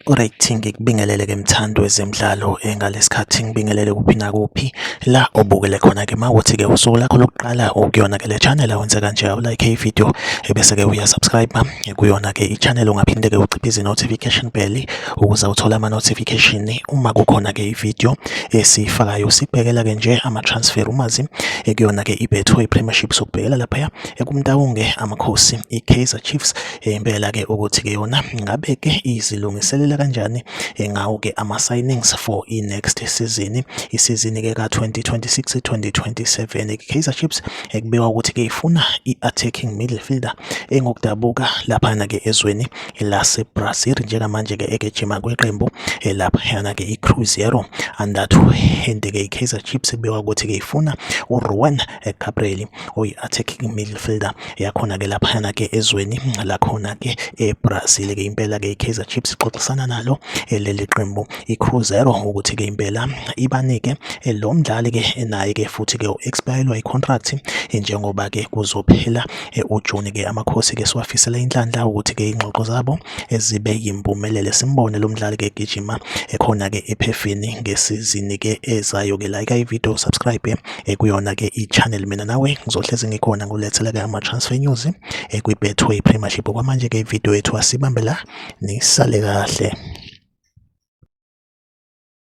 Alright, ngikubingelele-ke mthandi wezemidlalo ngalesikhathi ngibingelele kuphi nakuphi la obukele khona-ke mawuthi-ke usuku lakho lokuqala ukuyona-ke le channel awenze kanje awulike i-video ebese-ke uyasubscribe kuyona-ke i-channel ungaphinde-ke uciphize i-notification bell ukuze uthole ama-notification uma kukhona-ke i-video esiyifakayo. Sibhekela-ke nje ama-transfer rumours kuyona-ke i-Betway Premiership, sokubhekela laphaya ekuMtawunge Amakhosi i-Kaizer Chiefs. Impela ke ukuthi ke yona ngabe ke izilungiselela kanjani ngawo ke ama signings for i next season, isizini ke ka 2026 2027. Kaizer Chiefs kubikwa ukuthi ke ifuna i attacking midfielder engokudabuka laphana ke ezweni lase Brazil, njengamanje ke egijima kweqembu laphana ke iCruzeiro under 20 ke. iKaizer Chiefs kubikwa ukuthi ke ifuna uRuan Gabriel oyi-attacking midfielder yakhona-ke laphayana-ke ezweni lakhona-ke eBrazil-ke. Impela-ke i-Kaizer Chiefs ixoxisana nalo leli qembu i-Cruzeiro ukuthi-ke impela ibanike lo mdlali-ke, naye-ke futhi-ke u-expire-elwa i-contract njengoba-ke kuzophela uJuni-ke. Amakhosi-ke siwafisela inhlanhla ukuthi-ke iy'ngxoxo zabo zibe yimpumelelo, simbone lo mdlali-ke egijima ekhona-ke ephefini ngesizini-ke ezayo-ke. Like i-video, subscribe kuyona-ke i-channel. Mina nawe ngizohlezi ngikhona ngulethela-ke ama-transfer news kwi-Betway Premiership. Okwamanje-ke ividiyo yethu asibambe la, nisale kahle.